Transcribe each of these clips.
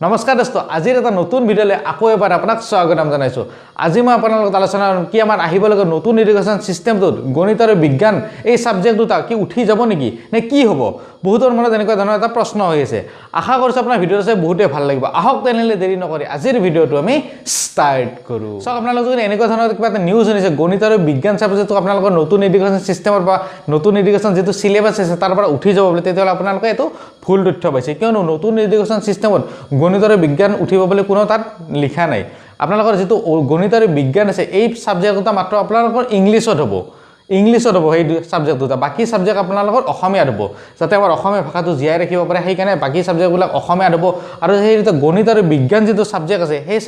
নমস্কাৰ দোস্ত, আজিৰ এটা নতুন ভিডিঅ'লৈ আকৌ এবাৰ আপোনাক স্বাগতম জনাইছোঁ। আজি মই আপোনাৰ লগত আলোচনা কৰিম কি আমাৰ আহিবলগীয়া নতুন এডুকেশ্যন ছিষ্টেমটোত গণিত আৰু বিজ্ঞান এই ছাবজেক্ট দুটা কি উঠি যাব নেকি নে কি হ'ব? বহুতৰ মনত এনেকুৱা ধৰণৰ এটা প্ৰশ্ন হৈ আছে। আশা কৰিছোঁ আপোনাৰ ভিডিঅ'টো চাই বহুতেই ভাল লাগিব। আহক তেনেহ'লে দেৰি নকৰি আজিৰ ভিডিঅ'টো আমি ষ্টাৰ্ট কৰোঁ। চাওক, আপোনালোকে যদি এনেকুৱা ধৰণৰ কিবা এটা নিউজ শুনিছে, গণিত আৰু বিজ্ঞান ছাবজেক্টটো আপোনালোকৰ নতুন এডুকেশ্যন ছিষ্টেমৰ বা নতুন এডুকেশ্যন যিটো চিলেবাছ আছে তাৰ পৰা উঠি যাব বুলি, তেতিয়াহ'লে আপোনালোকে এইটো ভুল তথ্য পাইছে। কিয়নো নতুন এডুকেশ্যন ছিষ্টেমত গণিত আৰু বিজ্ঞান উঠিব বুলি কোনো তাত লিখা নাই। আপোনালোকৰ যিটো গণিত আৰু বিজ্ঞান আছে, এই ছাবজেক্ট দুটা মাত্ৰ আপোনালোকৰ ইংলিছত হ'ব, ইংলিছত হ'ব সেই ছাবজেক্ট দুটা। বাকী ছাবজেক্ট আপোনালোকৰ অসমীয়াত হ'ব, যাতে আমাৰ অসমীয়া ভাষাটো জীয়াই ৰাখিব পাৰে। সেইকাৰণে বাকী ছাবজেক্টবিলাক অসমীয়াত হ'ব আৰু সেই দুটা গণিত আৰু বিজ্ঞান যিটো ছাবজেক্ট আছে, সেই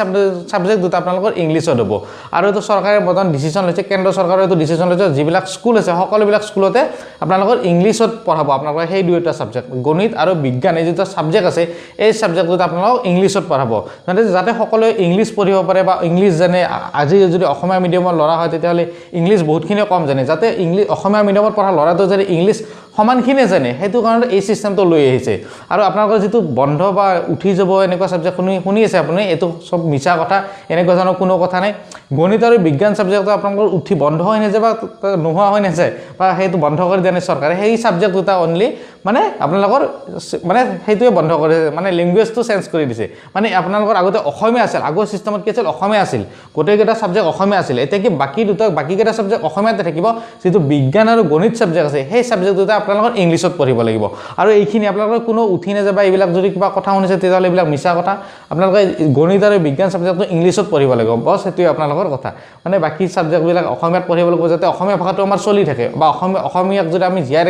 ছাবজেক্ট দুটা আপোনালোকৰ ইংলিছত হ'ব। আৰু এইটো চৰকাৰে বৰ্তমান ডিচিশ্যন লৈছে, কেন্দ্ৰ চৰকাৰে এইটো ডিচিশ্যন লৈছে, যিবিলাক স্কুল আছে সকলোবিলাক স্কুলতে আপোনালোকৰ ইংলিছত পঢ়াব। আপোনালোকৰ সেই দুয়োটা ছাবজেক্ট, গণিত আৰু বিজ্ঞান, এই দুটা ছাবজেক্ট আছে, এই ছাবজেক্ট দুটা আপোনালোকক ইংলিছত পঢ়াব, যাতে সকলোৱে ইংলিছ পঢ়িব পাৰে বা ইংলিছ জানে। আজি যদি অসমীয়া মিডিয়ামৰ ল'ৰা হয়, তেতিয়াহ'লে ইংলিছ বহুতখিনিয়ে কম জানে। যাতে ইংলিছ অসমীয়া মিডিয়ামত পঢ়া ল'ৰাটো যাতে ইংলিছ সমানখিনিয়ে জানে, সেইটো কাৰণে এই চিষ্টেমটো লৈ আহিছে। আৰু আপোনালোকৰ যিটো বন্ধ বা উঠি যাব এনেকুৱা ছাবজেক্ট শুনি আছে আপুনি, এইটো চব মিছা কথা। এনেকুৱা ধৰণৰ কোনো কথা নাই। গণিত আৰু বিজ্ঞান ছাবজেক্টটো আপোনালোকৰ উঠি বন্ধ হৈ নাযায় বা নোহোৱা হৈ নাযায় বা সেইটো বন্ধ কৰি দিয়া নাই চৰকাৰে। সেই ছাবজেক্ট দুটা অনলি মানে আপোনালোকৰ মানে সেইটোৱে বন্ধ কৰি মানে লেংগুৱেজটো চেঞ্জ কৰি দিছে। মানে আপোনালোকৰ আগতে অসমীয়া আছিল, আগৰ চিষ্টেমত কি আছিল? অসমীয়া আছিল, গোটেইকেইটা ছাবজেক্ট অসমীয়া আছিল। এতিয়া কি বাকীকেইটা ছাবজেক্ট অসমীয়াতে থাকিব, যিটো বিজ্ঞান আৰু গণিত ছাবজেক্ট আছে, সেই ছাবজেক্ট দুটা আপোনালোকৰ ইংলিছত পঢ়িব লাগিব। আৰু এইখিনি আপোনালোকৰ কোনো উঠি নাযায় বা এইবিলাক যদি কিবা কথা শুনিছে, তেতিয়াহ'লে এইবিলাক মিছা কথা। আপোনালোকে গণিত আৰু বিজ্ঞান ছাবজেক্টটো ইংলিছত পঢ়িব লাগিব, বছ, সেইটোৱে আপোনালোকৰ কথা। মানে বাকী ছাবজেক্টবিলাক অসমীয়াত পঢ়িব লাগিব, যাতে অসমীয়া ভাষাটো আমাৰ চলি থাকে বা অসমীয়াক যদি আমি জীয়াই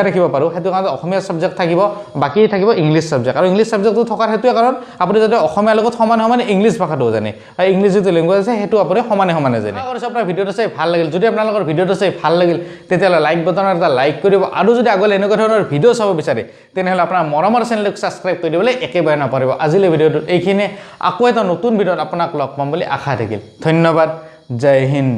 ৰাখিব পাৰোঁ, সেইটো কাৰণে অসমীয়া ছাবজেক্ট থাকিব, বাকী থাকিব ইংলিছ ছাবজেক্ট। আৰু ইংলিছ ছাবজেক্টটো থকাৰ সেইটোৱে কাৰণ, আপুনি যাতে অসমীয়াৰ লগত সমানে সমানে ইংলিছ ভাষাটোও জানে আৰু ইংলিছ যিটো লেংগুৱেজ আছে, সেইটো আপুনি সমানে সমানে জানে। আশা কৰিছোঁ আপোনাৰ ভিডিঅ'টো চাই ভাল লাগিল। যদি আপোনালোকৰ ভিডিঅ'টো চাই ভাল লাগিল, তেতিয়াহ'লে লাইক বটনত এটা লাইক কৰিব আৰু যদি আগলৈ এনেকুৱা ধৰণৰ ভিডিঅ' চাব বিচাৰে, তেনেহ'লে আপোনাৰ মৰমৰ চেনেলটোক ছাবস্ক্ৰাইব কৰি দিবলৈ একেবাৰে নাপাহৰিব। আজিলৈ ভিডিঅ'টোত এইখিনিয়ে। আকৌ এটা নতুন ভিডিঅ'ত আপোনাক লগ পাম বুলি আশা থাকিল। ধন্যবাদ, জয় হিন্দ।